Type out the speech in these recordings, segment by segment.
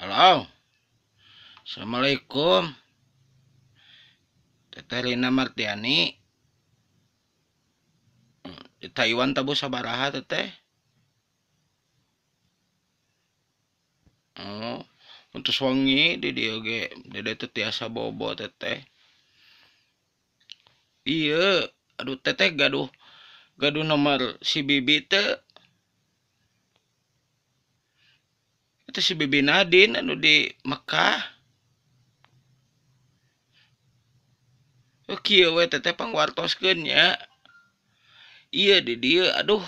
Halo. Assalamualaikum. Teteh Rina Martiani. Di Taiwan tabuh sabaraha teteh? Oh, untuk wengi di dieu ge dede teu tiasa bobo teteh. Iya, aduh teteh gaduh gaduh nomor si Bibi teu. Itu si Bibi Nadine anu di Mekah. Oh, kieu we teteh pangwartoskeun nya. Iya di dieu aduh.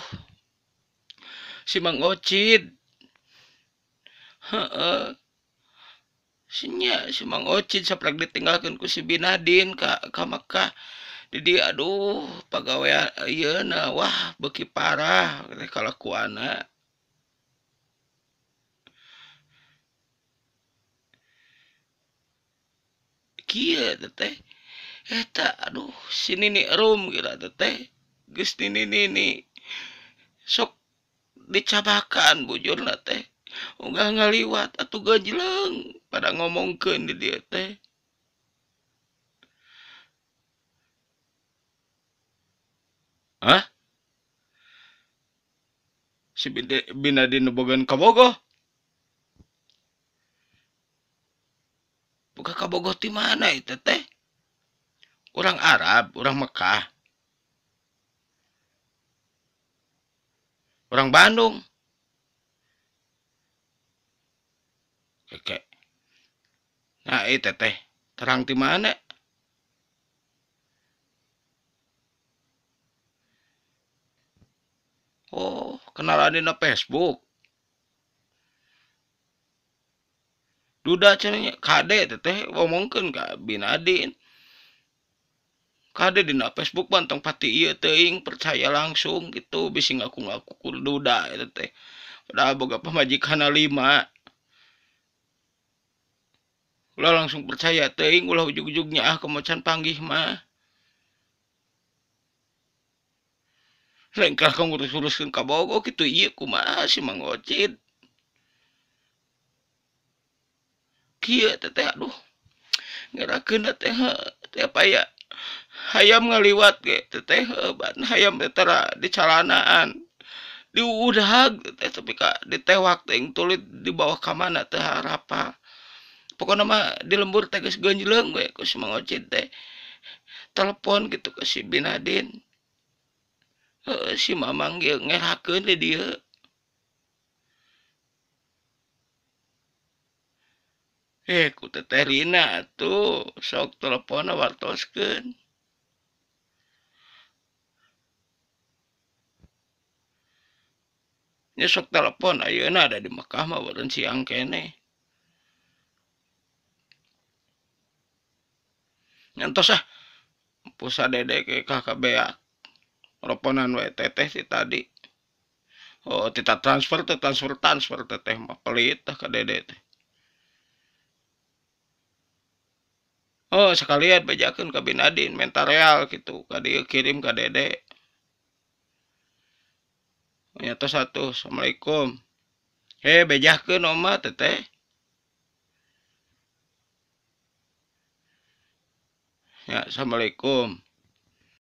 Si Mang Ocid. Heeh. Nya si Mang Ocid saprek ditinggalkeun ku si Bibi Nadine ka Mekah. Di dieu aduh pagawean ieu na wah beuki parah teh kalakuanna. Kieu teteh eta aduh si Nini Rum gila teteh geus nini nini sok dicabakan bujurna teh unggal ngaliwat atuh gajleung pada ngomongkeun di dieu teh. Hah? Si Binadin nu bogaan kabogoh? Boga kabogoh ti mana eta teh? Urang Arab, urang Mekah. Urang Bandung. Keke. Nah, eta teh terang ti mana? Oh, kenalan dina Facebook. Duda cenah nya kade teteh ngomongkeun ka Binadin. Kade dina Facebook mah tong pati ieu teuing percaya langsung gitu bisi ngaku-ngaku ku duda eta teh. Padahal boga pamajikanna 5. Ulah langsung percaya teuing ulah ujug-ujug nyaah komo can panggih mah. Lain kalah ka ngurus-nguruskeun kabogoh kitu ieu kumaha si Mang Ocid. Kieu teteh aduh ngerakeun teh teh aya hayam ngaliwat ge teteh ban hayam teh tara di calanaan diudag teteh tapi ka ditewak teh tulit dibawa ka mana teh harapa. Pokona mah di lembur teh geus geunjleung we ku si Mang Ocid teh. Telepon gitu ke si Binadin. Heeh si Mamang ge ngerakeun di dieu. Ku teteh Rina atuh sok teleponna wartoskeun. Nya sok telepon ayeuna ada di Mekah mah beureun siang keneh. Nyantos ah pulsa dede ge ka kabeak. Teleponan we teteh ti tadi. Oh, tita transfer teh transfer teteh mah pelit tah ka dede teh. Oh, sekalian bejakeun ka Binadin menta real gitu ka dieu kirim ka dede. Nyata satu, assalamualaikum. Bejakeun oma teteh. Ya, assalamualaikum.